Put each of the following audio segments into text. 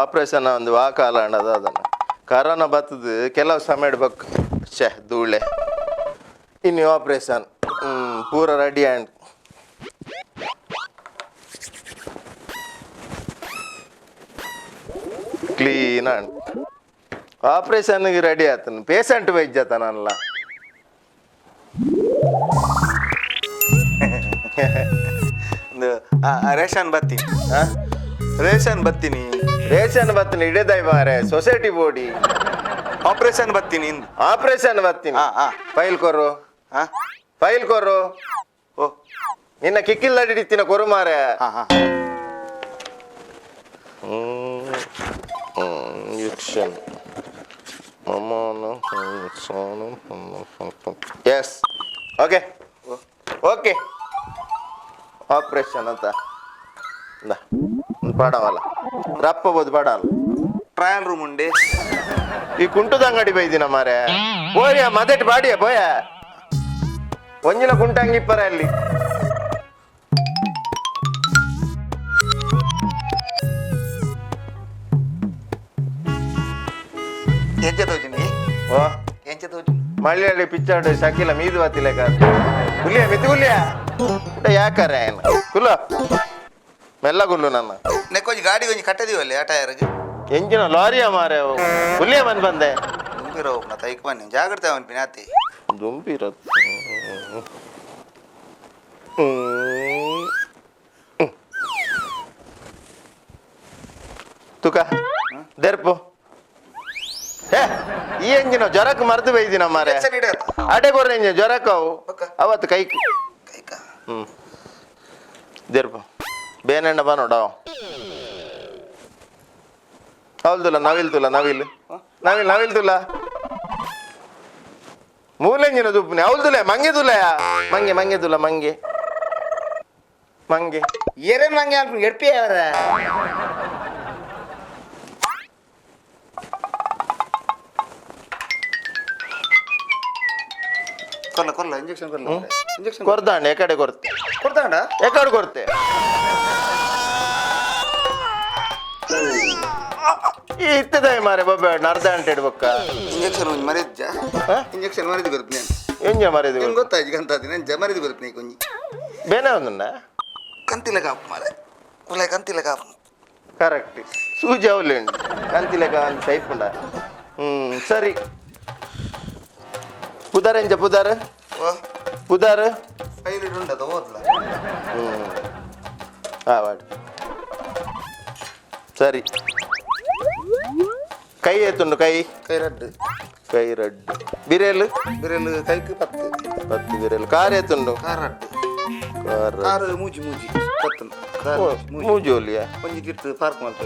Operation ಒಂದು ವಾ ಕಾಲ ಅಣ್ಣದ ಅದನ್ನು ಕರೋನಾ ಬತ್ತದು ಕೆಲವು ಸಮಯ ಬಕ್ ಛೇ ಧೂಳೆ ಇನ್ನು ಆಪರೇಷನ್ ಪೂರ ready and clean and ಆಪರೇಷನ್ಗೆ ready ಆತನು ಪೇಷಂಟ್ ವೈದ್ಯತನಲ್ಲ. ಒಂದು ರೇಷನ್ ಬತ್ತೀನಿ. ರೇಷನ್ ಬತ್ತೀನಿ. ರೇಷನ್ ಬತ್ತೀನಿ ಇಡೇದಾಯ್ ಮಾರೆ society body. Operation ಬತ್ತೀನಿ ಇಂದು. ಆಪರೇಷನ್ ಬತ್ತೀನಿ. ಹಾ, ಹಾ. ಫೈಲ್ ಕೊರು. ಹಾ? ಫೈಲ್ ಕೊರು. ಓ. ನಿನ್ನ ಕಿಕ್ಕಿಲ್ಲ ಹಿಡಿತೀನ ಕೊರು ಮಾರೆ. ಹಾ ಹಾ. Injection yes okay okay operation ಅಂತ ಇಂದಾ, ಒಂದು ಪಾಡವಲ್ಲ ರಪ್ಪಬೋದು ಪಾಡಲ್ಲ. ಟ್ರಯಲ್ ರೂಮ್ ಉಂಡೆ. ಈ ಕುಂಟದ ಅಂಗಡಿ ಬೈದಿನ ಮಾರೆ ಬೋರಿಯ ಮದೆಟ್ ಬಾಡಿಯ ಬೋಯ ಒಂಜಿನ ಕುಂಟಂಗಿ ಇಪ್ಪರ ಅಲ್ಲಿ. ಎಂಚ ತೋಚಿನಿ? ಓ. ಎಂಚ ತೋಚಿನಿ? ಮಳ್ಳಿಯಲ್ಲಿ ಪಿಚ್ಚಾಡು ಶಕಿಲ ಮೀದು ಬತ್ತಿಲ್ಲ ಹುಲಿಯ ಮಿತಿ ಹುಲಿಯ ಊಟ ಯಾಕರೆ ಏನು ಕುಲ್ಲ ಮೆಲ್ಲ ಗುಲ್ಲು ನನ್ನ. ನೆಕ್ಕೊಂಜಿ ಗಾಡಿ ಒಂಜಿ ಕಟ್ಟದೀವಲ್ಲಿ ಆ ಟೈರ್ಗೆ. ಎಂಜಿನ ಲಾರಿಯ ಮಾರೆ ಹುಲಿಯ ಬಂದ್ ಬಂದೆ. ದುಂಬಿರೋ ಒಬ್ಬನ ತೈಕ್ ಬನ್ನಿ ಜಾಗ್ರತೆ ಅವನ್ ಪಿನಾತಿ. ದುಂಬಿರತ್. ತುಕ ದೆರ್ಪು ಹೇ ಈ ಎಂಜಿನ ಜ್ವರಕ್ಕೆ ಮರ್ದು ಬೈದಿನ ಮಾರೆ. ಅಡೆ ಕೊರ್ರ ಎಂಜಿನ ಜ್ವರಕ್ಕೆ ಅವು. ಬೊಕ್ಕ? ಅವತ್ತು ಕೈಕ್. ಕೈಕ. ಹ್ಮ್ ದೆರ್ಪು ಬೇನೆಂಡ ಬಾ ನೋಡ ಹೌದುಲ್ಲ ನವಿಲ್ ತುಲ ನವಿಲ್ ನವಿಲ್ ನವಿಲ್ ತುಲ ಮೂಲೆಂಜಿನ ದುಪ್ಪುನೆ ಹೌದುಲೆ ಮಂಗೆ ತುಲಯ ಮಂಗೆ ಮಂಗೆ ತುಲ ಮಂಗೆ ಮಂಗೆ. ಏರೇನು ಮಂಗೆ ಅನ್ಕೊಂಡು ಎಡ್ಪಿ ಅವರ. ಕೊಲ್ಲ ಕೊಲ್ಲ ಇಂಜೆಕ್ಷನ್ ಕೊಲ್ಲ ಇಂಜೆಕ್ಷನ್. ಕೊರ್ದಾಂಡ ಎಕಡೆ ಕೊರ್ತೆ. ಕೊಡ್ತಾಂಡ. ಎಕಡೆ ಕೊರ್ತೆ ಈ ಇತ್ತದ ಮಾರೆ ಬೊಬ್ಬೆ ನರ್ದ ಅಂಟೆಡ್ ಬೊಕ್ಕ. ಇಂಜೆಕ್ಷನ್ ಒಂಜಿ ಮರಿಜ್ಜ. ಹಾ? ಇಂಜೆಕ್ಷನ್ ಮರಿದು ಕೊರ್ಪಿ ನಾನು. ಎಂಜ ಮರಿದು? ನಿಂಗೆ ಗೊತ್ತಾಯ್ತು ಕಂತಾದಿ ನಾನು ಮರಿದು ಕೊರ್ಪಿ ಕೊಂಜಿ. ಬೇನೆ ಒಂದುಂಡ. ಕಂತಿಲ ಕಾಪು ಮಾರೆ ಉಲ್ಲ ಕಂತಿಲ ಕಾಪು. ಕರೆಕ್ಟ್ ಸೂಜಿ ಅವಲಿ ಉಂಡು ಕಂತಿಲೆಕ ಒಂದು ಟೈಪ್ ಉಂಡ. ಹ್ಮ್ ಸರಿ ಪುದಾರ್ ಎಂಜ ಪುದಾರ್? ಓ. ಪುದಾರ್. ಫೈಲ್ ಉಂಡದ ಓದ್ಲ. ಹ್ಮ್ ಹಾ ವಾಡ್ ಸರಿ ಕೈ ಏತುಂಡು ಕೈ? ಕೈ ರಡ್ಡು. ಕೈ ರಡ್ಡು ಬಿರೇಲು? ಬಿರಲು ಕೈಕ್ 10. 10 ಬಿರೇಲು. ಕಾರ್ ಏತುಂಡು? ಕಾರ್ ರಡ್ಡು. ಕಾರ್. ಕಾರ್ ಮೂಜಿ ಮೂಜಿ ಪತ್ತುಂಡು ಕಾರ್. ಮೂಜಿ. ಮೂಜಿ ಒಲಿಯ. ಒಂಜಿ ತಿರ್ತು ಪಾರ್ಕ್ ಮಲ್ತ.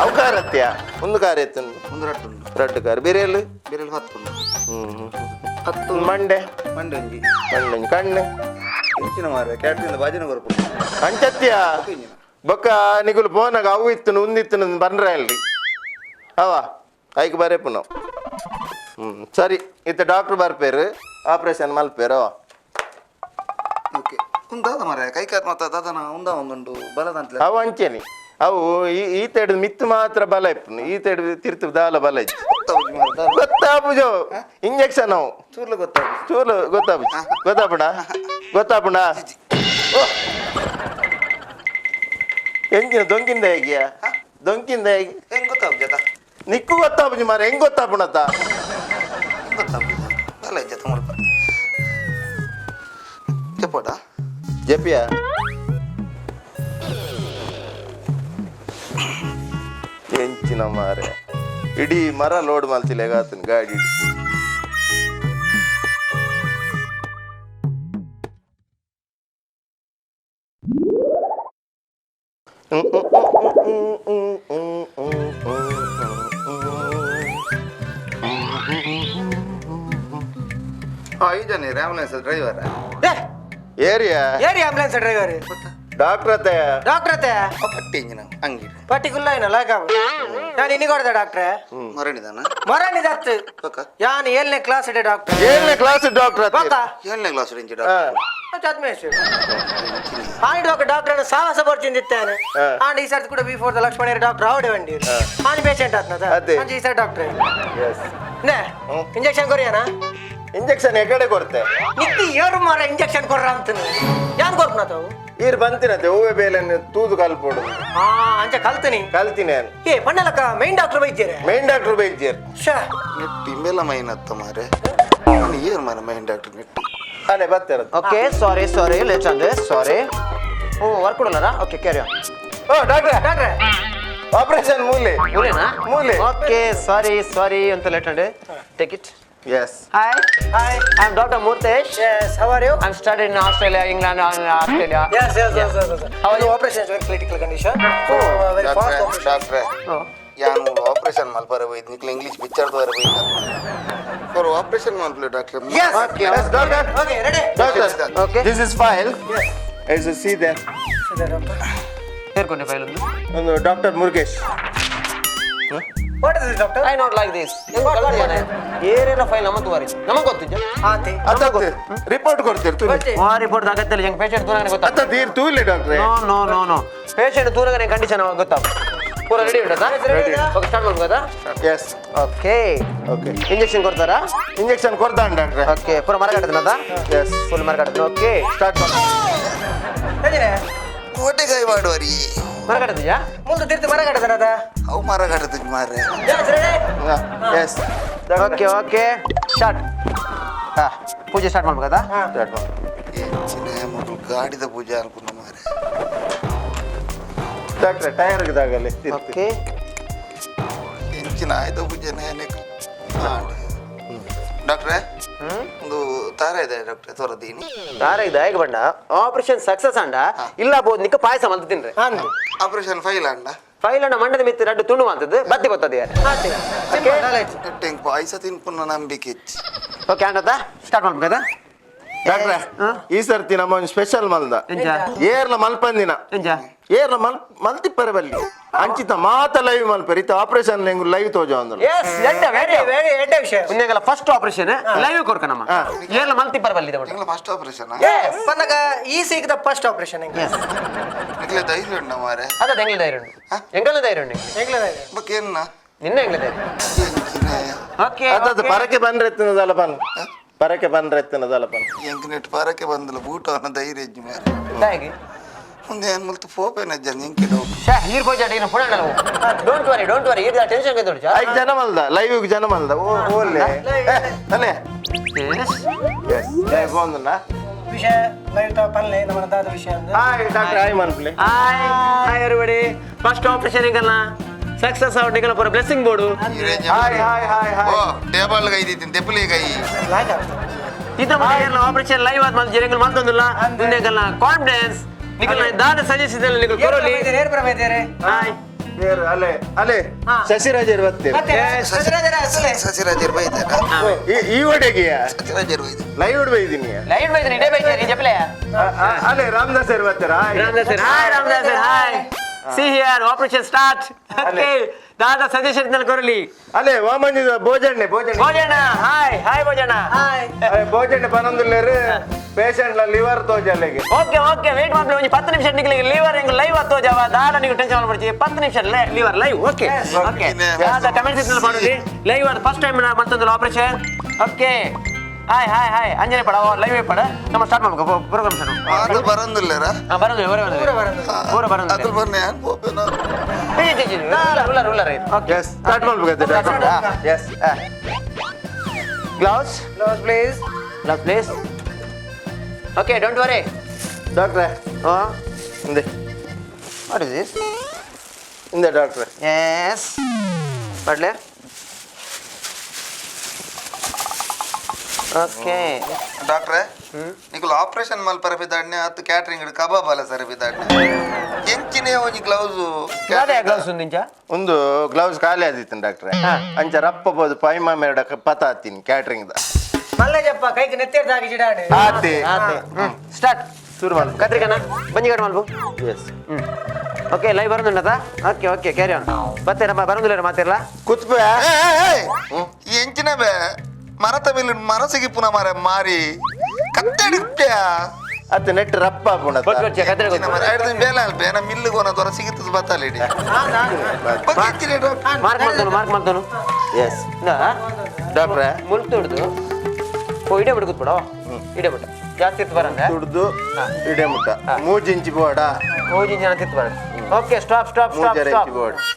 ಅವು ಕಾರ್ ಅತ್ಯಾ ಒಂದು ಕಾರ್ ಏತುಂಡು? ಒಂದು ರಡ್ಡು ಉಂಡು. ರಡ್ಡು ಕಾರ್ ಬಿರೇಲು. ಬಿರಲು 10 ಉಂಡು. ಹ್ಮ್ 10. ಮಂಡೆ? ಮಂಡೆ ಒಂಜಿ. ಮಂಡೆ ಒಂಜಿ. ಕಣ್ಣು? ಎಂಚಿನ ಮಾರೆ ಕ್ಯಾಟ್ರಿಂದ ಬಾಜಿನ ಕೊರಪು. ಅಂಚತ್ಯ. ಇಂಜಿನ. ಬೊಕ್ಕ ನಿಗುಲು ಪೋನಾಗ ಅವು ಇತ್ತು ಉಂದಿತ್ತು ಬನ್ರ ಅಲ್ರಿ ಅವ ಐಕ್ ಬರೇಪು ನಾವು. ಹ್ಮ್ ಸರಿ ಇತ್ತ ಡಾಕ್ಟ್ರ್ ಬರ್ಪೇರು ಆಪರೇಷನ್ ಮಲ್ಪೇರು ಅವ. ಓಕೆ ಉಂದಾದ ಮಾರೆ ಕೈಕಾತ್ ಮತ್ತ ದಾದನ ಉಂದ ಒಂದುಂಡು ಬಲದಂತ್ಲೆ. ಅವು ಅಂಚೆನಿ ಅವು ಈ ಈ ತೇಡು ಮಿತ್ತು ಮಾತ್ರ ಬಲ ಇಪ್ಪುನು ಈ ತೇಡು ತಿರ್ತು ದಾಲ ಬಲ ಇಜ್ಜಿ. ಗೊತ್ತಾಪುಜಿ ಮಾರೆ ದಾದ. ಗೊತ್ತಾಪುಜು ಇಂಜೆಕ್ಷನ್ ಅವು. ಚೂರ್ಲು ಗೊತ್ತಾಪುಜಿ. ಚೂರು ಗೊತ್ತಾಪುಜಿ ಗೊತ್ತಾಪುಣ ಗೊತ್ತಾಪುಣ ಓ ಎಂಜಿನ ದೊಂಕಿಂದ ಹೇಗಿಯಾ ದೊಂಕಿಂದ ಹೇಗೆ? ಹೆಂಗ್ ಗೊತ್ತಾಪುಜಿ ಅದ? ನಿಕ್ಕು ಗೊತ್ತಾಪುಜಿ ಮಾರೆ ಹೆಂಗ್ ಗೊತ್ತಾಪುಣತ? ಹೆಂಗ್ ಗೊತ್ತಾಪುಜಿ ಬಲ ಇಜ್ಜತ ಮುಲ್ಪ ಚೆಪ್ಪೋಟ. ಜಪಿಯ ಎಂಚಿನ ಮಾರೆ ಇಡೀ ಮರ ಲೋಡ್ ಮಲ್ತಿಲ್ಲ ಗಾತನ ಗಾಡಿ. ಹಾ ಈ ಜನ ambulance driver. Area. ಏರಿ ambulance driver. Doctor ಅತ್ತೆ. ಡಾಕ್ಟರ್ ಅತ್ತೆ. ಪಟ್ಟಿ ಇಂಜಿನ ಅಂಗಿ. ಪಟ್ಟಿ ಕುಲ್ಲ ಏನ ಲಾಗ ನಾನು ಇನ್ನಿಗೊಡ್ದೆ ಡಾಕ್ಟ್ರೆ. ಮರಣಿದಾನ. ಮರಣಿದತ್ತು. ಬೊಕ್ಕ? ಯಾನ್ 7ನೇ ಕ್ಲಾಸ್ ಇದೆ ಡಾಕ್ಟರ್. 7ನೇ ಕ್ಲಾಸ್ ಡಾಕ್ಟರ್ ಅತ್ತೆ. ಬೊಕ್ಕ? 7ನೇ ಕ್ಲಾಸ್ ಇಂಚಿ ಡಾಕ್ಟರ್. ಚದ್ಮೇಶ್ ಆಂಡ್ ఒక డాక్టర్ ಸಾಹಸ ಬರ್ಚಿಂದಿತ್ತಾನೆ. ಆಂಡ್ ಈ ಸರ್ತಿ ಕೂಡ ಬಿಫೋರ್ the Lakshmana doctor ಆವಡೆ ವಂಡಿ ಆನ್ ಪೇಷಂಟ್ ಆತ್ನದ. ಅದೇ. ಅಂಚ ಈ ಸರ್ ಡಾಕ್ಟರ್. ಎಸ್. ನೇ ಇಂಜೆಕ್ಷನ್ ಕೊರಿಯಾನ? ಇಂಜೆಕ್ಷನ್ ಎಕಡೆ ಕೊಡ್ತೆ? ನಿತ್ತಿ ಏರು ಮಾರ ಇಂಜೆಕ್ಷನ್ ಕೊರ್ರ ಅಂತಾನೆ ಯಾನ್ ಕೊರ್ಪುನ ತಾವು? ಈರ್ ಬಂತಿನತೆ ಹೂವೆ ಬೇಲನ್ನು ತೂದು ಕಲ್ಪೋಡು. ಆ ಅಂಚ ಕಲ್ತನಿ. ಕಲ್ತೀನಿ ನಾನು. ಏ ಪಣ್ಣಲಕ್ಕ ಮೈನ್ ಡಾಕ್ಟರ್ ಬೈದ್ಯರೆ? ಮೈನ್ ಡಾಕ್ಟರ್ ಬೈದ್ಯರ್. ಶಾ ನೆಟ್ಟಿ ಇಂಬೆಲ್ಲ ಮೈನ್ ಅತ್ತ ಮಾರೆ ಏನು ಮಾರ ಮೈನ್ ಡಾಕ್ಟರ್ ನೆಟ್ಟಿ. ಅಲ್ಲೇ ಬರ್ತಾರ. ಓಕೆ ಸಾರಿ ಸಾರಿ ಲೇಟ್ ಅಂದ್ರೆ ಸಾರಿ. ಓ work ಕೊಡಲ್ಲರಾ? Okay carry on. Oh ಡಾಕ್ಟ್ರೆ. ಡಾಕ್ಟ್ರೆ. ಆಪರೇಷನ್ ಮೂಲೆ. ಮೂಲೆನಾ? ಮೂಲೆ. ಓಕೆ ಸಾರಿ ಸಾರಿ ಅಂತ ಲೇಟ್ ಅಂದ್ರೆ take it. Yes. Hi. Hi. I am doctor Murthesh. Yes, how are you? I am studied in Australia, England, Australia. Yes, yes, yes, yes. How are you? Operation is very critical condition, so very fast operation. ಡಾಕ್ಟ್ರೆ ಯಾನು operation ಮಲ್ಪರೆ ಹೋಯ್ತು ನಿಕ್ಲ English picture ಬರ ಹೋಯ್ತು for operation ಮಲ್ಪಲೆ doctor. Yes. Okay. Yes doctor. Okay, ready. Doctor. Okay. This is file. Yes, see there. ಸೇರ್ಕೊಂಡೆ file ಒಂದು. ಒಂದು doctor Murugesh. What is this doctor? I not like this. ಏನೇನ file ನಮ್ಮ ತುವಾರಿ ನಮಗೆ ಗೊತ್ತಿದ್ಯಾ? ಆತಿ. ಅತ್ತ report ಕೊಡ್ತೀರಿ ತೂಲಿ. ಬರ್ತಿ. ಆ ರಿಪೋರ್ಟ್ ಅಗತ್ಯ ಹೆಂಗ್ ಪೇಷಂಟ್ ತೂರಾಗನೆ ಗೊತ್ತಾ? ಅತ್ತ ತೀರ್ ತೂಲಿ ಡಾಕ್ಟ್ರೆ. No no no no patient ತೂರಾಗನೆ condition ಅವಾಗ ಗೊತ್ತಾ? ಪೂರ ರೆಡಿ ಉಂಟಾ? Ready. Okay start ಮಾಡ್ಬೋದಾ? ಎಸ್. ಓಕೆ. ಓಕೆ. ಇಂಜೆಕ್ಷನ್ ಕೊಡ್ತಾರಾ? ಇಂಜೆಕ್ಷನ್ ಕೊಡ್ತಾನೆ ಡಾಕ್ಟ್ರೆ. ಓಕೆ ಪೂರ ಮರಗಟ್ಟದನದ? ಎಸ್. ಫುಲ್ ಮರಗಟ್ಟದ. ಓಕೆ ಸ್ಟಾರ್ಟ್ ಮಾಡಿ. ರೆಡಿನೇ? ಕೋಟೆಗಾಯಿ ಮಾಡುವರಿ. ಮರಗಟ್ಟದಿಯಾ? ಮುಂದೆ ತಿರ್ತಿ ಮರಗಟ್ಟದನದ? ಅವು ಮರ ಕಟ್ಟದ ಮಾರ್ರೆ. Yes, ready. Yes. Okay okay start. ಹಾ ಪೂಜೆ ಸ್ಟಾರ್ಟ್ ಮಾಡ್ಬೇಕಾ? ಸ್ಟಾರ್ಟ್ ಮಾಡಿ. ಹೆಚ್ಚಿನ ಮಗಳು ಗಾಡಿದ ಪೂಜೆ ಅನ್ಕೊಂಡ ಮಾರ್ರೆ. ಡಾಕ್ಟ್ರೆ ಟೈರ್ ದಾಗಲಿ. ಓಕೆ. ಹೆಚ್ಚಿನ ಆಯ್ದ ಪೂಜೆ ಡಾಕ್ಟ್ರೆ ಒಂದು ತಾರ ಇದೆ ಡಾಕ್ಟ್ರೆ ತೋರದೀನಿ. ತಾರ ಇದೆ ಹೇಗೆ ಬಣ್ಣ ಆಪರೇಷನ್ ಸಕ್ಸಸ್ ಅಂಡ ಇಲ್ಲ ಬೋದು ನಿಕ್ಕ ಪಾಯಸ ಮಲ್ತು ತಿನ್ರಿ. ಅಂದು. ಆಪರೇಷನ್ ಫೈಲ್ ಅಂಡ? ಫೈಲ್ ಅಣ್ಣ ಮಂಡದ ಮಿತ್ತು ರಡ್ಡು ತುಂಡು ಅಂತದ್ದು ಬತ್ತಿ ಬರ್ತದೆ ಯಾರು. ಆತಿ. Simple knowledge. ಟೆಂಕ್ ಪಾಯಸ ತಿನ್ಪುನ್ನ ನಂಬಿಕೆ ಹೆಚ್ಚು. ಓಕೆ ಅಂಡದ ಸ್ಟಾರ್ಟ್ ಮಾಡ್ಬೇಕಾ? ಡಾಕ್ಟ್ರೆ ಈ ಸರ್ತಿ ನಮ್ಮ ಒಂದು ಸ್ಪೆಷಲ್ ಮಲ್ದ. ಎಂಜ? ಏರ್ಲ ಮಲ್ಪಂದಿನ. ಎಂಜ? ಏರ್ಲ ಮಲ್ ಮಲ್ತಿಪ್ಪರೆ ಬಲ್ಲಿ ಅಂಚಿತ ಮಾತ ಲೈವ್ ಮಲ್ಪರಿ ಇತ್ತ ಆಪರೇಷನ್ ಹೆಂಗ್ ಲೈವ್ ತೋಜ ಅಂದ್ರು. ಎಸ್ ಎಡ್ಡ ವೆರಿ ವೆರಿ ಎಡ್ಡ ವಿಷಯ. ಮುಂದೆಗೆಲ್ಲ ಫಸ್ಟ್ ಆಪರೇಷನ್ ಲೈವ್ ಕೊರ್ಕ ನಮ್ಮ ಏರ್ಲ ಮಲ್ತಿಪ್ಪರೆ ಬಲ್ಲಿ ಇದೆ. ನಿಂಗ್ಲ ಫಸ್ಟ್ ಆಪರೇಷನ್? ಎಸ್. ಪನ್ನಗ ಈ ಸೀಕ್ದ ಫಸ್ಟ್ ಆಪರೇಷನ್ ಹೆಂಗೆ? ಎಸ್. ನಿಕ್ಲೆ ಧೈರ್ಯ ಉಂಡ ಮಾರ್ರೆ. ಅದ ಎಂಗ್ಲ ಧೈರ್ಯ ಉಂಟು, ಎಂಗಲ ಧೈರ್ಯ ಉಂಟು. ಹೆಂಗ್ಲ ಧೈರ್ಯ? ಬಕ್ಕೇನ್ನ ನಿನ್ನ ಎಂಗ್ಲ ಧೈರ್ಯ? ಎಂಚಿನ ಓಕೆ. ಅತ್ತದು ಪರಕೆ ಬಂದ್ರೆ ಎತ್ತಿನದಲ್ಲ ಬನ್, ಪರಕೆ ಬಂದ್ರೆ ಎತ್ತಿನದಲ್ಲ ಬನ್. ಎಂಕ್ ನೆಟ್ ಪರಕೆ ಬಂದಲ್ಲ ಬೂಟವನ ಧೈರ್ಯ ಇಜ್ಜಿ ಮಾರ್ರೆ. ಹೇಗೆ? ಮುಂದೆ ಏನ್ ಮುಲ್ತು ಫೋಪೇನ ಅಜ್ಜನ್ ಎಂಕೆ ಡೌಟ್. ಶಾ here ಪೋಜಾಟ ಇನ್ನು Pune don't worry don't worry ಇದು ಟೆನ್ಷನ್ ಗೆ ದೊಡ್ಡ. ಐಕ್ ಜನ ಮಲ್ದ ಲೈವ್ ಜನ ಮಲ್ದ ಓ ಓಲ್ಲೆ ಅಲ್ಲೇ. ಎಸ್. ಎಸ್ ಲೈವ್ ಬಂದಲ್ಲ. ವಿಷಯ ಲೈವ್ ತಾ ಪನ್ಲೆ ನಮ್ಮ ದಾದ ವಿಷಯ ಅಂದು. ಹಾಯ್ ಡಾಕ್ಟರ್ ಹಾಯ್ ಮನ್ಪ್ಲೆ. Hi hi everybody first operation ನಿಗಲ್ಲ success out ನಿಗಲ್ಲ ಪೂರ blessing board. Hi hi hi hi. ಓ ಟೇಬಲ್ ಕೈ ದೀತಿನ್ ತೆಪ್ಪಲಿ ಕೈ. ಲಾಗ್ ಆಗ್ತದೆ. ಇದ ಆಪರೇಷನ್ ಲೈವ್ ಆದ ಮಲ್ ಜರಂಗಲ್ ಮಲ್ತೊಂದಿಲ್ಲ ನಿಗಲ್ಲ ಕಾನ್ಫಿಡೆನ್ಸ್ ನಿಗಲ್ಲ ದಾದ ಸಜೆಸ್ಟ್ ಇದೆಲ್ಲ ನಿಗಲ್ ಕೊರಲಿ. ಏರ್ ಪ್ರಭೇದಿಯರೇ? ಹಾಯ್. ಏರು ಅಲ್ಲೇ ಅಲ್ಲೇ ಶಶಿರಾಜರ್ ಬರ್ತೀರಿ. ಮತ್ತೆ ಸಸಿರಾಜರ ಅಸಲೆ. ಸಸಿರಾಜರ್ ಬೈದಾರ? ಈ ಒಡೆಗೆಯ ಸಸಿರಾಜರ್ ಬೈದ. ಲೈವ್ ಬೈದಿನಿ. ಲೈವ್ ಬೈದ್ರಿ ಇದೇ ಬೈದ್ರಿ ನೀ ಜಪ್ಲೆ. ಅಲ್ಲೇ ರಾಮದಾಸ್ ಸರ್ ಬರ್ತಾರ. Hi Ramdas sir hi, Ramdas sir hi. See here operation start. Okay ದಾದ ಸಜೆಷನ್ ಇದೆಲ್ಲ ಕೊರಲಿ. ಅಲ್ಲೇ ವಾಮಂಜಿ ಭೋಜಣ್ಣೆ ಭೋಜಣ್ಣೆ. Bhojanna hi hi Bhojanna. Hi. ಅಲ್ಲೇ ಭೋಜಣ್ಣೆ ಪನೊಂದುಲ್ಲೇರು ಪೇಷಂಟ್ ಲಿವರ್ ತೋಜ ಅಲ್ಲಿಗೆ. ಓಕೆ ಓಕೆ ವೇಟ್ ಮಾಡ್ಲಿ ಒಂಜಿ 10 ನಿಮಿಷ ನಿಕ್ಲಿಗೆ ಲಿವರ್ ಎಂಗ್ ಲೈವ್ ಆತೋ ಜಾವ ದಾದ ನೀವು ಟೆನ್ಷನ್ ಮಾಡ್ಬಿಡ್ಚಿ 10 ನಿಮಿಷ ಲಿವರ್ ಲೈವ್. ಓಕೆ ಓಕೆ ದಾದ ಕಮೆಂಟ್ಸ್ ಇದ್ನಲ್ಲಿ ಮಾಡುದಿ ಲೈವ್ ಆದ ಫಸ್ಟ್ ಟೈಮ್ ಮತ್ತೊಂದು operation. Okay hi hi hi ಅಂಜನೆ ಪಡ ಲೈವ್ ಪಡ ನಮ್ಮ ಸ್ಟಾರ್ಟ್ ಮಾಡ್ಬೇಕು ಪ್ರೋಗ್ರಾಮ್ ಸ್ಟಾರ್ಟ್. ಅದು ಬರಂದಿಲ್ಲರ? ಹಾ ಬರೋದು ಬರೋದು ಪೂರ ಬರೋದು. ಅದು ಬನ್ನಿ ಏನ್ ಫೋಪೇನ. Ruler ruler. Okay yes start ಮಾಡ್ಬೇಕಾಯ್ತು doctor. Yes. Gloves. Gloves please. Gloves please. Okay don't worry. ಡಾಕ್ಟ್ರೆ ಹಾ ಹಿಂದೆ. What is this? ಹಿಂದೆ ಡಾಕ್ಟ್ರೆ. ಎಸ್ ಪಡ್ಲೆ. ಓಕೆ ಡಾಕ್ಟ್ರೆ ನಿಕುಲು ಆಪರೇಷನ್ ಮಲ್ಪರ ಬಿದ್ದಾಡ್ನೆ ಅತ್ತು ಕ್ಯಾಟ್ರಿಂಗ್ ಕಬಾಬ್ ಅಲ್ಲ ಸರ್ ಬಿದ್ದಾಡ್ನೆ ಎಂಚಿನೇ ಒಂಜಿ ಗ್ಲೌಸ್. ಯಾವ್ದೇ ಗ್ಲೌಸ್ ಒಂದಿಂಚ? ಒಂದು ಗ್ಲೌಸ್ ಖಾಲಿ ಆದಿತ್ತು ಡಾಕ್ಟ್ರೆ. ಅಂಚ ರಪ್ಪ ಬೋದು ಪೈಮ ಮೇಡ ಪತ ಹತ್ತೀನಿ ಕ್ಯಾಟ್ರಿಂಗ್ the. ಮಲ್ಲೇಜಪ್ಪ ಕೈಗೆ ನೆತ್ತೇರ್ದ ಹಾಕಿ ಜಿಡಾಣೆ. ಆತಿ. ಆತೆ ಸ್ಟಾರ್ಟ್. ಶುರು ಮಾಡು. ಕತ್ರಿಕನ ಬಂಜಿಗಾಡ್ ಮಲ್ಪು. ಎಸ್. ಓಕೆ ಲೈವ್ ಬರೋದುಂಟದ. ಓಕೆ ಓಕೆ ಕ್ಯಾರಿ ಆನ್ ಬತ್ತೆ ನಮ್ಮ ಬರೋದಿಲ್ಲ ಮಾತಿರಲ್ಲ. ಕುತ್ಪೆ. ಎಂಚಿನ ಬೇ ಮರತ ಬಿಲ್ ಮರಸಿಗೆ ಪುನಃ ಮರ ಮಾರಿ ಕತ್ತೆಡಿಪ್ಯ. ಅತ್ತ ನೆಟ್ ರಪ್ಪ ಆಪುಂಡ ಬೇಲೆ ಅಲ್ಪ ಏನ ಮಿಲ್ಲು ಕೋನ ತೋರ ಸಿಗುತ್ತದೆ ಬತ್ತಾಲಿಡಿ. ಮಾರ್ಕ್ ಮಾಡ್ತಾನು, ಮಾರ್ಕ್ ಮಾಡ್ತಾನು. ಎಸ್ ಡಾಕ್ಟ್ರೆ. ಮುಲ್ತು ಹಿಡ್ದು ಓ ಇಡೇ ಬಿಡು ಕೂತ್ಬಿಡ, ಇಡೇ ಬಿಟ್ಟ ಜಾಸ್ತಿ ಇತ್ತು ಬರಂದೆ ತುಡ್ದು ಇಡೇ ಮುಟ್ಟ ಮೂಜು ಇಂಚಿ ಬೋಡ. ಮೂಜು ಇಂಚಿ ತಿತ್ತು ಬರ. Okay, stop stop stop stop.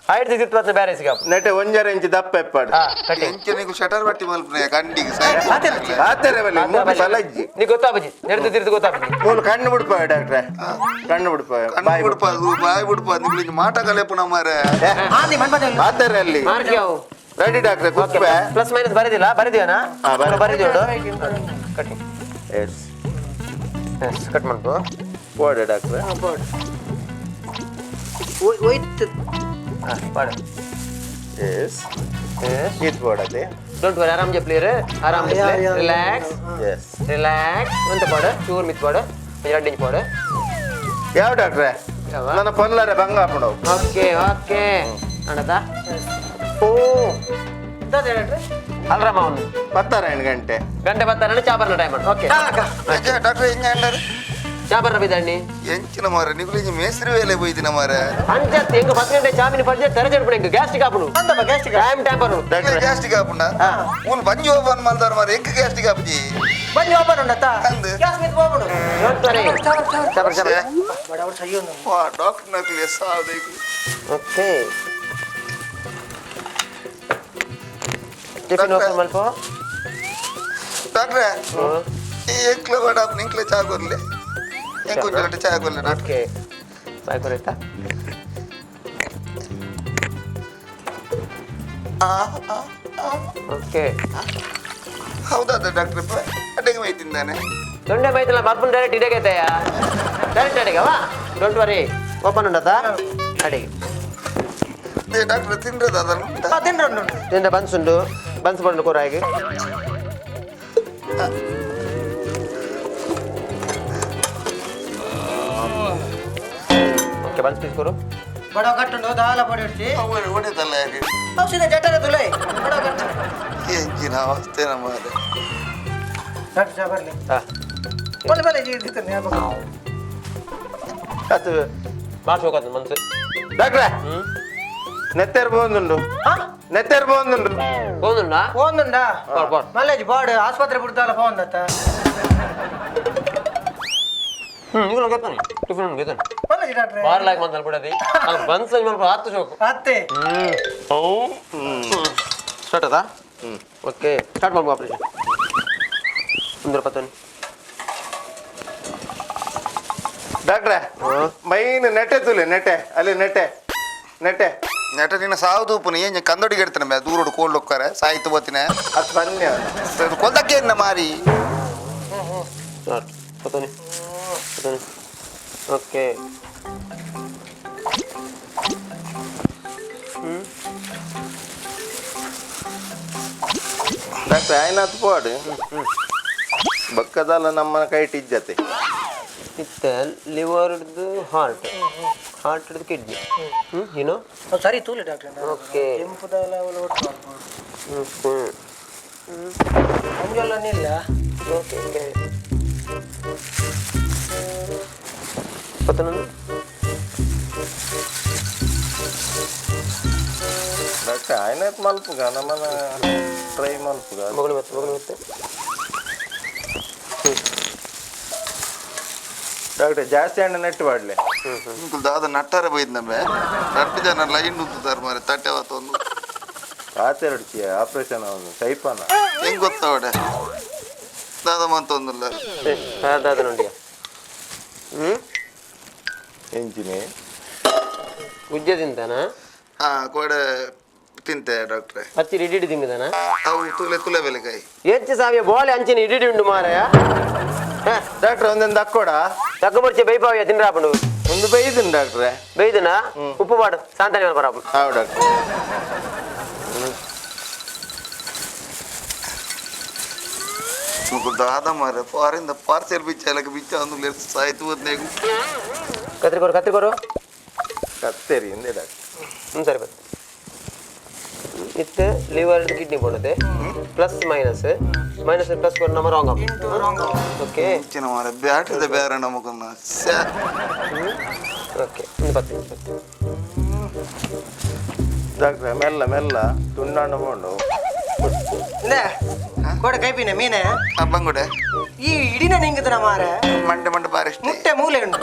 Height ತಿತ್ತು ಬರ್ತದೆ ಬೇರೆ ಸಿಗಪ್ಪ. ನೆಟ್ಟೆ ಒಂಜರ ಇಂಚಿ ದಪ್ಪ ಎಪ್ಪಾಡು. ಕಟ್ಟಿಂಗ್ ಎಂಚನಿಗೂ ಶಟರ್ ಬಟ್ಟಿ ಮಲ್ಪನೆ ಕಂಡಿಗೆ ಸೈಡ್. ಆತರ ಬಲ್ಲಿ ಮೂರು ಬಲಜ್ಜಿ. ನೀ ಗೊತ್ತಾಪಜಿ ನೆಡ್ದು ತಿರ್ದು ಗೊತ್ತಾಪಜಿ. ಮೂಲು ಕಣ್ಣು ಬಿಡ್ಪಾವೆ ಡಾಕ್ಟ್ರೆ, ಕಣ್ಣು ಬಿಡ್ಪಾವೆ. ಕಣ್ಣು ಬಿಡ್ಪಾದು ಬಾಯಿ ಬಿಡ್ಪಾದು ನಿಗಳಿಗೆ ಮಾಟ ಕಲೆಪುನ ಮಾರೆ. ಆತರ ಅಲ್ಲಿ ಮಾರ್ಕ್ ಯಾವ ರೆಡಿ ಡಾಕ್ಟ್ರೆ ಕೂತ್ಪೆ. ಪ್ಲಸ್ ಮೈನಸ್ ಬರೆದಿಲ್ಲ, ಬರೆದಿಯಾನ? ಬರೆದಿಯೋಡು cutting. S S cut ಮಾಡ್ಕೊ ಬೋಡ ಡಾಕ್ಟ್ರೆ. ಒಯ್ತು ಪಾಡು. ಎಸ್ ಇದು ಬೋಡದೆ. Don't worry, ಆರಾಮ್ ಜಪ್ಲಿರ್, ಆರಾಮ್ ಜಪ್ಲಿ, relax. S relax ಅಂತ ಪಾಡು, ಚೂರ್ ಮಿತ್ ಪಾಡು, ಎರಡು ಇಂಚ್ ಪಾಡು. ಯಾವ ಡಾಕ್ಟ್ರೆ ನನ್ನ ಪೊಲ್ಲರೆ ಬಂಗ ಹಾಕೊಂಡು. ಓಕೆ ಓಕೆ ಅಣ್ಣದ ಓ ಅಲ್ರಮ್ಮ ಅವನು ಪತ್ತಾರ ಗಂಟೆ ಗಂಟೆ ಪತ್ತಾರ ಚಾಪರ್ನ time. Okay doctor ಹೆಂಗ ಅಂಡಾರೆ ಚಾಪರ್ನ ಬಿದ್ದಾಣಿ ಎಂಚಿನ ಮಾರ ನಿಗುಲು ಇಂಚ ಮೇಸ್ತ್ರಿ ವೇಲೆ ಹೋಯ್ತಿನ ಮಾರ. ಅಂಚತ್ ಹೆಂಗ 10 ಗಂಟೆ ಚಾಮಿನ ಪರಿಚಯ ತೆರೆಜಡ್ಪಣ ಹೆಂಗ ಗ್ಯಾಸ್ಟ್ರಿಕ್ ಆಪುಣು gastric time time ಬರು. ಡಾಕ್ಟ್ರೆ ಗ್ಯಾಸ್ಟ್ರಿಕ್ ಆಪುಂಡ ಮೂಲು ಬಂಜಿ ಓಪನ್ ಮಾಡ್ತಾರ ಮಾರ ಎಂಕ ಗ್ಯಾಸ್ಟ್ರಿಕ್ ಆಪುಜಿ. ಬಂಜಿ ಓಪನ್ ಉಂಡತ್ತ ಅಂದು. ಗ್ಯಾಸ್ ಮಿತ್ ಹೋಗ್ಬಿಡು. Don't worry. Chopper chopper. ಬಡವರು ಸಹಿ. ವಾ ಡಾಕ್ಟರ್ ನಕಲಿ ಸಾವ್ದೆ. Okay tiffin open ಮಲ್ಪ. ಡಾಕ್ಟ್ರೆ ಈ ಎಂಕ್ಲ ಬೇಡ ನಿಂಕ್ಲೆ ಚಾ ಕೊರ್ಲೆ, ಎಂಕ್ ಒಂಜಿ ಗಂಟೆ ಚಾ ಕೊರ್ಲೆ doctor. Okay bye ಕೊರೈತಾ. Okay ಹೌದಾ ಡಾಕ್ಟ್ರೆ ಅಡ್ಡೆಗೆ ಮೈತಿದ್ದಾನೆ. ದೊಂಡೆ ಮೈತಲ್ಲ ಮಲ್ಪನ್ ಡೈರೆಕ್ಟ್ ಇಡಗೈತೆಯ ಡೈರೆಕ್ಟ್ ಅಡಿಗವಾ. Don't worry open ಉಂಡತಾ ಅಡಿಗೆ. ಡಾಕ್ಟ್ರೆ ತಿನ್ರದ ಅದನ್ನು ತಿಂಡ್ರ ತಿಂದ ಬನ್ಸ್ ಉಂಡು, ಬನ್ಸ್ ಬಂಡು ಕೂರಾಗಿ. ಓಕೆ ಬನ್ಸ್ ಪೀಸ್ ಕೊರು. ಬಡವ ಕಟ್ಟುಂಡು ದಾಲ ಪಡಿ ಉಡ್ಸಿ. ಒಡೆದಲ್ಲ ಯಾರು ಔಷಧ ಜಠರ ತುಲೈ ಬಡವ ಕಟ್ಟು. ಎಂಚಿನ ಅವಸ್ಥೆ ನಮ್ಮ ಡಾಕ್ಟರ್ ಸಾಹೇಬ್ ಬರ್ಲಿ. ಹಾಂ ಬಲೆ ಬಲೆ ಇರ್ತಾನೆ. ಅದು ಭಾಳ ಶೋಕ ಮನ್ಸು ಡಾಕ್ಟ್ರೆ ನೆತ್ತೆರ್ ಬೋಂದುಂಡು, ನೆತ್ತೆರ್ ಬೋಂದುಂಡು. ಹೋದುಂಡಾ? ಫೋನ್ ಬಾಡ್ ಬಾಡ್ ಮಲ್ಲೇಜ್ ಬಾಡ್ ಆಸ್ಪತ್ರೆ ಬಿಡ್ತಾಲ ಫೋನ್ ದತ್ತ. ನೀವು ಗೆತ್ತಾನೆ ಟಿಫಿನ್ ಗೆತ್ತಾನೆ. ಮಲ್ಲೇಜ್ ಡಾಕ್ಟ್ರೆ ಬಾರ್ ಲಾಗ್ ಮಂದಲ್ ಬಿಡದಿ ಅಲ್ಲಿ ಬನ್ಸ್ ಮಲ್ಪ ಹತ್ತು ಶೋಕು ಅತ್ತೆ. ಸ್ಟಾರ್ಟ್ ಅದಾ? ಓಕೆ ಸ್ಟಾರ್ಟ್ ಮಾಡ್ಬೋ ಆಪರೇಷನ್. ಸುಂದರ ಪತ್ತನ್ ಡಾಕ್ಟ್ರೆ ಮೈನ್ ನೆಟ್ಟೆ ತುಲೆ ನೆಟ್ಟೆ ಅಲ್ಲಿ ನೆಟ್ಟೆ ನೆಟ್ಟೆ ನೆಟ ನಿನ್ನ ಸಾವು ತೂಪುನ ಏನ್ ಕಂದೊಡಿಗೆ ಇಡ್ತಾನೆ ಬೇ ದೂರೋಡು ಕೋಲ್ಡ್ ಹೋಗ್ತಾರೆ ಸಾಯ್ತು ಬೋತಿನ ಅದು ಬನ್ನಿ ಕೊಲ್ದಕ್ಕೆ ಏನ ಮಾರಿ. ಸ್ಟಾರ್ಟ್ ಪತ್ತನಿ ಪತ್ತನಿ. ಓಕೆ ಡಾಕ್ಟ್ರೆ ಆಯ್ನಾತ್ ಪೋಡು ಬಕ್ಕದಲ್ಲ ನಮ್ಮ ಕೈಟ್ ಇಜ್ಜತೆ. ಇತ್ತ ಲಿವರ್ದು ಹಾರ್ಟ್, ಹಾರ್ಟ್ದು ಕಿಡ್ನಿ ಏನು ಸರಿ ತೂಲಿ ಡಾಕ್ಟ್ರೆ. ಓಕೆ ಕೆಂಪುದಾಲ ಒಟ್ಟು ಹಂಗೆಲ್ಲ ನಿಲ್ಲ. ಓಕೆ ಓಕೆ ಪತ್ತನೊಂದು. ಡಾಕ್ಟ್ರೆ ಆಯ್ನಾತ್ ಮಲ್ಪುಗ ನಮ್ಮನ ಟ್ರೈ ಮಲ್ಪುಗ. ಮಗಳು ಮತ್ತೆ ಮಗಳು ಮತ್ತೆ ಡಾಕ್ಟ್ರೆ ಜಾಸ್ತಿ ಹಣ್ಣು ನೆಟ್ಟು ಬಾಡ್ಲೆ. ದಾದ ನಟ್ಟಾರೆ ಬೈದ್ ನಮ್ಮೆ ರಡ್ಡು ಜನ ಲೈನ್ ಉದ್ದುತ್ತಾರೆ ಮಾರೆ ತಟ್ಟೆ ಒಂದು ಆತೆರಡು ಆಪರೇಷನ್ ಅವನು ಸೈಪಾನ ಹೆಂಗ್ ಗೊತ್ತಾವಡೆ ದಾದ ಮಂತೊಂದಿಲ್ಲ. ದಾದ ನೋಡಿಯ ಎಂಚಿನಿ ಗುಜ್ಜೆ ತಿಂತಾನ? ಹಾ ಕೋಡೆ ತಿಂತೆ ಡಾಕ್ಟ್ರೆ. ಹತ್ತಿ ಇಡಿಡಿ ತಿಂಗದಾನ? ಅವು ತುಲೆ ತುಲೆ ಬೆಲೆಕಾಯಿ ಹೆಚ್ಚು ಸಾವಿಯ ಬೋಲೆ ಅಂಚಿನ ಇಡಿಡಿ ಉಂಡು ಮಾರಾಯ. ಡಾಕ್ಟ್ರೆ ಒಂದೊಂದು ಅಕ್ಕೋಡ ತಕ್ಕ ಬೈಪಾವಿಯ ತಿಂಡ್ರಾಪುಂಡು. ಒಂದು ಬೈದಿನ ಡಾಕ್ಟ್ರೆ. ಬೈದನ ಉಪ್ಪು ಪಾಡು ಸಾಂತಾನೆ ಬರಾಪು. ಹೌದು ಡಾಕ್ಟ್ರೆ. ದಾದ ಮಾರೆ ಫಾರಿನ್ ಪಾರ್ಸೆಲ್ ಬಿಚ್ಚ ಎಲ್ಲ ಬಿಚ್ಚ ಒಂದು ಸಾಯ್ತು ಹೋದ್ನೇಗು. ಕತ್ರಿಕೋರು ಕತ್ರಿಕೋರು ಕತ್ತೇರಿ ಹಿಂದೆ ಡಾಕ್ಟ್ರೆ. ಹ್ಞೂ ಸರಿ ಬನ್ನಿ. ಇತ್ತು ಲಿವರ್ ಕಿಡ್ನಿ ಪೋಣದೆ plus minus minus plus ಕೊಟ್ಟು ನಮ್ಮ wrong okay ಎಂಚಿನ ಮಾರ ಬ್ಯಾಟದ ಬೇರೆ ನಮಗೊಂದು ಓಕೆ ಒಂದು ಪತ್ತು ನಿಮಿಷ ಡಾಕ್ಟ್ರೆ ಮೆಲ್ಲ ಮೆಲ್ಲ ತುಂಡಾಂಡ ಬೋಂಡು ಕೋಡ ಕೈಪಿನ ಮೀನೆ ಬಂಗುಡೆ ಈ ಇಡಿನ ನಿಂಗದನ ಮಾರ ಮಂಡೆ ಮಂಡೆ ಬಾರಿಷ್ಟೇ ಮುಟ್ಟೆ ಮೂಲೆ ಉಂಟು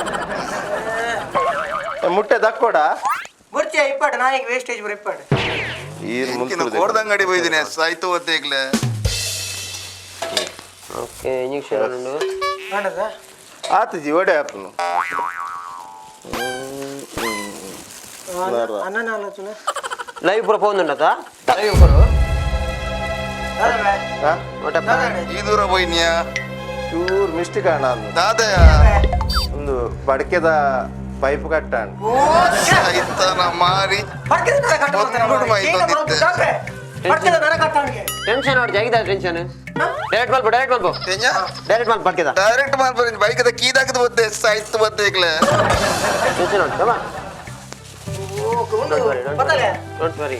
ಮುಟ್ಟೆ ದಕ್ಕೋಡ ಬುರ್ಚಿಯ ಇಪ್ಪಾಡು ನಾಯಿಗೆ ವೇಸ್ಟೇಜ್ ಬರ ಇಪ್ಪಾಡು ಈರ್ ಎಂಚಿನ ಮುಂದೆ ಕೋಡ್ದಂಗಡಿ పోయిದಿನಿ ಸಾಯ್ತು ಒತ್ತೇಗ್ಲೆ ಓಕೆ ಇಂಜೆಕ್ಷನ್ ಉಂಡು ಕಾಣದ ಆತಜಿ ಒಡೆ ಆಪನು ಅನ್ನ ಆಲೋಚನೆ ಲೈವ್ ಪೂರ ಫೋನ್ ಉಂಡತಾ ಲೈವ್ ಕೊರು ಈ ದೂರ పోయిನಿಯಾ ಚೂರ್ ಮಿಸ್ಟೇಕ್ ಅಣ್ಣ ಅಂದು ದಾದಯ ಒಂದು ಬಡಕೆದ ಪೈಪ್ ಕಟ್ಟಾಣ ಸಾಯ್ತಾನ ಮಾರಿ ಟೆನ್ಷನ್ ನೋಡಿ ಜಾಗಿದ ಟೆನ್ಷನ್ ಡೈರೆಕ್ಟ್ ಮಲ್ಪ ಡೈರೆಕ್ಟ್ ಮಲ್ಪ ಡೈರೆಕ್ಟ್ ಮಲ್ಪ ಪಡ್ಕೆದ ಡೈರೆಕ್ಟ್ ಮಾರ್ಪರಿ ಬೈಕ್ the ಕೀದಾಕದ ಒತ್ತೆ ಸಾಯ್ತು ಒತ್ತೇಗ್ಲೆ ಟೆನ್ಷನ್ ಉಂಟು ಕಮ don't worry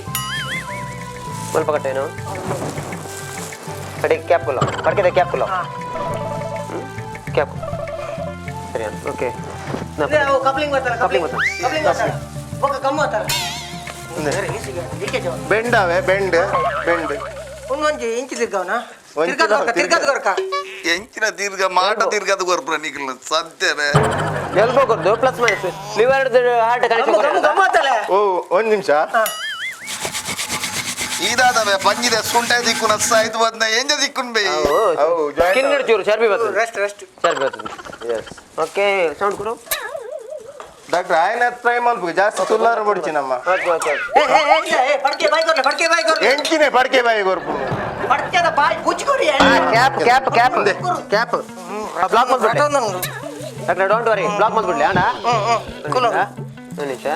ಮಲ್ಪ ಕಟ್ಟೇನು ಕಡೆ ಕ್ಯಾಪ್ ಕುಲ್ಲ ಪಡ್ಕೆದ ಕ್ಯಾಪ್ ಕುಲ್ಲ ಕ್ಯಾಪ್ ಸರಿ okay coupling Coupling coupling ಬರ್ತಾನೆ. ಕಪ್ಲಿಂಗ್ ಬೊಕ್ಕ ಕಮ್ಮು ಆತಲ್ಲ ಬೆಂಡ್ ಅವೆ ಬೆಂಡ್ ಬೆಂಡ್ ಒಂದೊಂಜಿ ಇಂಚು ತಿರ್ಗಾವನ ಒಂಚಿ ತಿರ್ಗಾದ ಕೊರ್ಕ ತಿರ್ಗಾದ ಕೊರ್ಕ ಎಂಚಿನ ದೀರ್ಘ ಮಾಟ ದೀರ್ಘದ ಕೊರ್ಪುರ ನಿಕ್ಲ ಸತ್ಯನೇ ಎಲ್ಬೋ ಕೊರ್ದು plus minus liver heart gum gum connection gum ಆತಲ್ಲ ಓ ಒಂದ್ ನಿಮಿಷ ಇದಾದವೆ ಪಂಜಿದ ಸುಂಟ ದಿಕ್ಕುನ ಸಾಯ್ತು ಬದ್ನ ಎಂಜ ದಿಕ್ಕುನ್ ಬೇ ಅವು joint skin ಚೂರು ಚರ್ಬಿ ಬರ್ತದೆ ರೆಸ್ಟ್ ರೆಸ್ಟ್ ಚರ್ಬಿ ಬರ್ತದೆ S okay sound ಕೊಡು ಡಾಕ್ಟರ್ ಆಯ್ನ ಟ್ರೈ ಮಲ್ಪು ಜಾಸ್ತಿ ತುಲ್ಲಾರ ಬಡ್ಚಿ ನಮ್ಮ ಓಕೆ ಓಕೆ ಏ ಏ ಏ, ಏ ಪಡ್ಕೆ ಬಾಯ್ ಕೊರ್ಲೆ ಪಡ್ಕೆ ಬಾಯ್ ಕೊರ್ಲೆ ಎಂಚಿನೆ ಪಡ್ಕೆ ಬಾಯಿ ಕೊರ್ಪು ಪಡ್ಕೆದ ಬಾಯ್ ಪುಚ್ಕೊರಿ cap cap cap cap block ಮಾಡ್ಬಿಡ್ಲಿ doctor don't worry block ಮಾಡ್ಬಿಡ್ಲಿ ಅಣ್ಣ ಕುಲ ಒಂದು ನಿಮಿಷ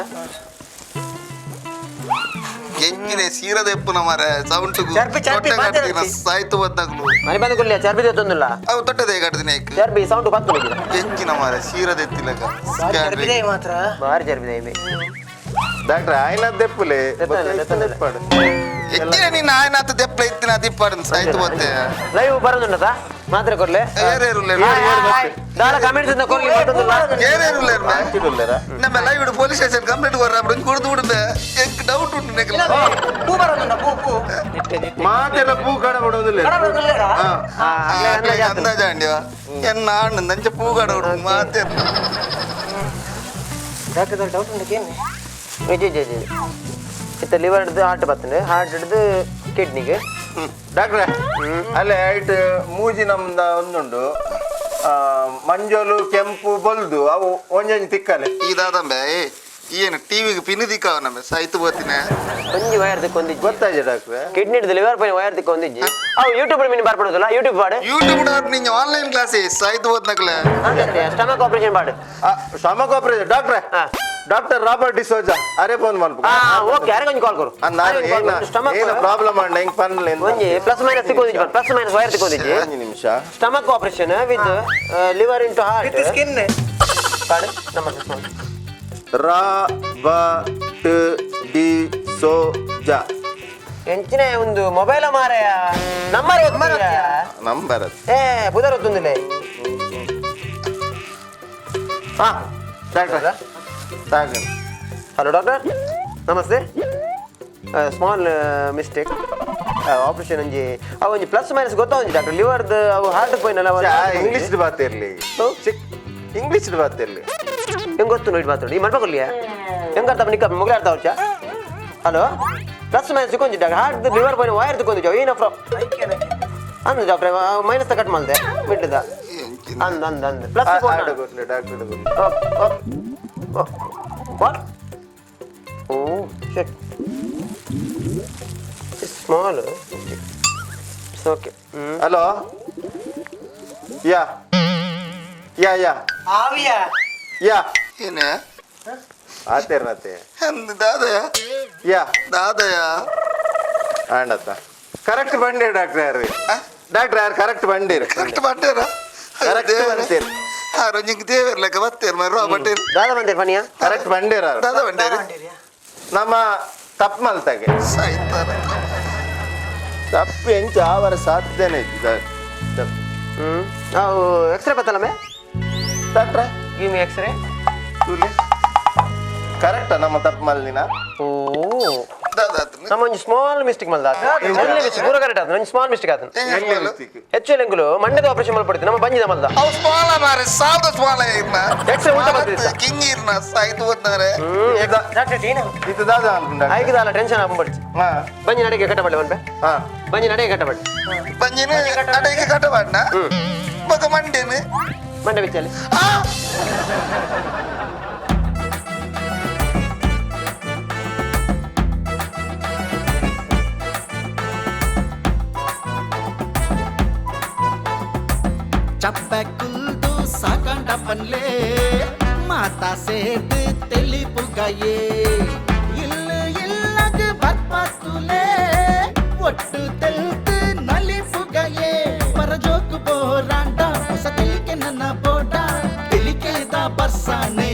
ಎಂಚಿನ ಸೀರದ ಎಪ್ಪುನ ಮಾರೆ ಸೌಂಟ್ ಚರ್ಪಿ, ಚರ್ಪಿ, ಮಾತಾಡ್ತಿ. ಸಾಯ್ತು ಬದ್ದಾಗ್ಲು ಮನೆ ಬಂದು ಕೊಡ್ಲಿ ಚರ್ಬಿ ತೊಂದಿಲ್ಲ ಅವು ತೊಟ್ಟದೆ ಕಟ್ಟದಿನ ಚರ್ಬಿ ಸೌಂಡ್ ಬಂತು ಎಂಚಿನ ಮಾರೆ ಸೀರದ ಎತ್ತಿಲಕ ಚರ್ಬಿದೆ ಮಾತ್ರ ಭಾರಿ ಚರ್ಬಿದೆ ಇವೆ ಡಾಕ್ಟರ್ ಆಯ್ನ ದೆಪ್ಪುಲೆ ದೆಪ್ಪಲೆ. ಎಂಚಿನ ನೀನ್ ಆಯ್ನಾತ ದೆಪ್ಪಲ ಇತ್ತಿನ ದಿಪ್ಪಾಡನ್ ಸಾಯ್ತು ಬತ್ತೆ ಲೈವ್ ಬರೋದುಂಟದ ಮಾತ್ರ ಕೊಡ್ಲೆ ಏರೇರುಲ್ಲೇರು ದಾಲ ಕಮೆಂಟ್ಸ್ ಇಂದ ಕೊಡ್ಲಿ ಬರ್ತದಲ್ಲ ಏರೇರುಲ್ಲೇರು ಅಂಚಿಡುಲ್ಲೇರಾ ನಮ್ಮ ಲೈವ್ ಇಡು police station complaint ಕೊರ್ರ ಅప్పుడు ಕುಡ್ದು ಬಿಡುದೆ ಎಂಕ್ ಡೌಟ್ ಉಂಟು ನೆಕ್ಲ ಪೂ ಬರೋದುಂಡ ಪೂ ಪೂ ಮಾತೆಲ್ಲ ಪೂ ಕಡ ಬಿಡೋದಿಲ್ಲ ಕಡ ಬರೋದಿಲ್ಲೇರಾ? ಅಂದಾಜ ಅಂಡಿವ ಎನ್ನ ಆಣ್ ನಂಚ ಪೂಗಡ ಉಂಟು ಮಾತೆ ಡಾಕ್ಟರ್ ಡೌಟ್ ಉಂಟು ಏನು G G G ಇತ್ತ ಲಿವರ್ ಹಿಡ್ದು ಹಾರ್ಟ್ ಬರ್ತದೆ ಹಾರ್ಟ್ ಹಿಡ್ದು ಕಿಡ್ನಿಗೆ ಡಾಕ್ಟ್ರೆ ಅಲ್ಲೇ ಐಟ್ ಮೂಜಿ ನಮ್ದ ಒಂದುಂಡು ಮಂಜೋಲು ಕೆಂಪು ಬೊಲ್ದು ಅವು ಒಂಜೊಂಜಿ ತಿಕ್ಕಲೆ ಇದಾದಂಬೆ ಏನು ಟಿವಿಗೆ ಪಿನ್ ದಿಕ್ಕಾವ ನಮ್ಮ ಸಾಯ್ತು ಬೋತಿನ ಒಂಜಿ ವೈರ್ ದಿಕ್ಕ ಒಂದಿಜ್ಜಿ ಗೊತ್ತಾಯ್ತು ಡಾಕ್ಟ್ರೆ ಕಿಡ್ನಿ ಹಿಡ್ದು ಲಿವರ್ ಪೈನ ವೈರ್ ದಿಕ್ಕ ಒಂದಿಜ್ಜಿ ಅವು ಯೂಟ್ಯೂಬ್ ಮೀನು ಬರ್ಪಡೋದಿಲ್ಲ ಯೂಟ್ಯೂಬ್ ಪಾಡು ಯೂಟ್ಯೂಬ್ ನಿಂಗೆ ಆನ್ಲೈನ್ ಕ್ಲಾಸ್ ಸಾಯ್ತು ಬೋತ್ನಕ್ಲೆ ಸ್ಟಮಕ್ ಆಪರೇಷನ್ ಪಾಡು ಸ್ಟಮಕ್ ಆಪರೇಷನ್ ಡಾಕ್ಟ್ರೆ ಹಾ. ಡಾಕ್ಟರ್ ರಾಬರ್ಟ್ ಡಿಸೋಜಾ ಅರೆ ಫೋನ್ ಮಲ್ಪ ಹಾ ಓಕೆ ಯಾರಿಗೆ ಒಂಜಿ ಕಾಲ್ ಕೊರು ಸ್ಟಮಕ್ ಏನ ಪ್ರಾಬ್ಲಮ್ ಅಣ್ಣ ಹೆಂಗ್ ಪನ್ಲೆ ಒಂಜಿ ಪ್ಲಸ್ ಮೈನಸ್ ತಿಕ್ಕೊಂದಿಜ್ಜಿ plus minus wire ತಿಕ್ಕೊಂದಿಜ್ಜಿ ಒಂಜಿ ನಿಮಿಷ stomach operation with liver into heart with skin ಪಾಡು ನಮ್ಮ ರಾ ಬ ಟ ಡಿ ಸೋ ಜ ಎಂಚಿನ ಒಂದು ಮೊಬೈಲ್ ಮಾರಾಯ ನಂಬರ್ ನಂಬರ್ ಅದು ಏ ಬುಧವಾರ ಹೊತ್ತೊಂದಿಲ್ಲ ಹಾ ಡಾಕ್ಟ್ರೆ ಸಾಕು hello doctor namaste small mistake operation ಒಂಜಿ ಅವು ಒಂಜಿ ಪ್ಲಸ್ ಮೈನಸ್ ಗೊತ್ತಾ ಒಂಜಿ ಡಾಕ್ಟರ್ ಲಿವರ್ದು ಅವು ಹಾರ್ಟ್ ಪೋಯಿನಲ್ಲ ಇಂಗ್ಲಿಷ್ ಬಾತಿರ್ಲಿ ಇಂಗ್ಲಿಷ್ ಬಾತಿರ್ಲಿ ಹೆಂಗ್ ಗೊತ್ತು ನೋಡಿ ಮಾತಾಡಿ ಈ ಮಲ್ಪ ಕೊರ್ಲಿಯಾ ಹೆಂಗ್ ಅರ್ಥ ನಿಕ್ಕ ಮೊಗಲ ಅರ್ಥ ಅವಚ್ಚ hello plus minus ಸಿಕ್ಕೊಂಜಿ doctor heart liver ಪೋಯಿನ wire ತಿಕ್ಕೊಂದಿಜ್ಜಿ ಏನ ಫ್ರಾ ಅಂದ doctor minus cut ಮಾಡಿದೆ ಬಿಟ್ಟಿದ್ದ ಅಂದ ಅಂದ ಅಂದ plus ಗೊತ್ತಲಿ doctor What? Oh, shit. It's small. It's okay. Mm. Hello yeah yeah yeah ಆವಿಯ ಯಾ ಏನೇ ಆತೇರ್ನತೆ ಅಂದ್ ದಾದಯ ಯಾ ದಾದಯ ಆಂಡತ್ತ ಕರೆಕ್ಟ್ ಬಂಡೀರ್ ಡಾಕ್ಟರ್ ಯಾರು ಡಾಕ್ಟರ್ ಯಾರು ಕರೆಕ್ಟ್ ಬಂಡೀರ್ ಕರೆಕ್ಟ್ ಬಂಡೇರ ಕರೆಕ್ಟ್ ಬಂಡೀರ್ ಆರೋಗ್ಯಕ್ಕೆ ದೇವೇರ್ ಲೆಕ್ಕ ಬತ್ತೇರ್ ಮರ ಬಂಡೇರ್ ದಾದಾ ಬಂದೆ ಪನಿಯಾ ಕರೆಕ್ಟ್ ಬಂಡೀರ್ ದಾದಾ ಬಂಡೇರಿ ನಮ್ಮ ತಪ್ಪು ಮಲ್ತಾಗೆ ಸಾಯ್ತಾರ ತಪ್ಪು ಎಂಚ ಆವರ ಸಾಧ್ಯನೇ ಇತ್ತು. ಅವು ಎಕ್ಸ್ರೇ ಬತ್ತಲ್ಲ ಡಾಕ್ಟ್ರೆ ಗಿವ್ ಮಿ ಎಕ್ಸ್ರೇ. ತೂಲೆ ಕರೆಕ್ಟಾ ನಮ್ಮ ತಪ್ಪು ಮಲ್ದಿನ? ಓ. ದಾದಾತ್ನ. ನಮ್ಮ ಒಂಜಿ ಸ್ಮಾಲ್ ಮಿಸ್ಟೇಕ್ ಮಲ್ದ. ಒಳ್ಳೆ ಮಿಸ್ಟೇಕ್ ಪೂರ ಕರೆಕ್ಟ್ ಆತನ, ಒಂಜಿ ಸ್ಮಾಲ್ ಮಿಸ್ಟೇಕ್ ಆತನ. ಎಲ್ಲಿ ಮಿಸ್ಟೇಕ್? ಹೆಚ್ಚು ಎಂಕುಲು ಮಂಡ್ಯದ ಆಪರೇಷನ್ ಮಲ್ಪಡ್ತೀವಿ, ನಮ್ಮ ಬಂಜಿದ ಮಲ್ದ. ಅವು ಸ್ಮಾಲ ಮಾರೆ, ಸಾದ ಸ್ಮಾಲ ಇರ್ನ. ಎಕ್ಸ್ರೇ ಉಲ್ಟಾ ಬರ್ತಿತ್ತ. ಕಿಂಗ್ ಇರ್ನ ಸಾಯ್ತು ಹೋದ್ನಾರೆ. ಡಾಕ್ಟರ್ ಟೀನಾ. ಇದು ದಾದ ಅನ್ಕೊಂಡ. ಐಕ್ ದಾಲ ಟೆನ್ಷನ್ ಆಪಂಬಡ್ಚಿ. ಬಂಜಿ ನಡೆಗೆ ಕಟ್ಟಬಡ್ಲೆ ಮನ್ಪೆ. ಬಂಜಿ ನಡೆಗೆ ಕಟ್ಟಬಡ್ಲೆ. ಬಂಜಿನ ಅಡೆಗೆ ಕಟ್ಟಬಾಡ್ನ ಬೊಕ ಮಂಡೇನು? ಮಂಡೆ ಬಿಚ್ಚಲ್ಲಿ. ಆ. ಚಪ್ಪೆ ಕುಲ್ದು ಸಾಕಂಡ ಪನ್ಲೆ ಮಾತಾ ಸೇರ್ದು தெளிப்புகையே இல்லு இல்லகு பற்பத்துலே ஒட்டு தெல்த்து நலிப்புகையே பரஜோக்கு போராண்டா ಹೊಸ ತೆಲಿಕೆ ನನ್ನ ಬೋಡ ತೆಲಿಕೆದ ಬರ್ಸಾನೆ.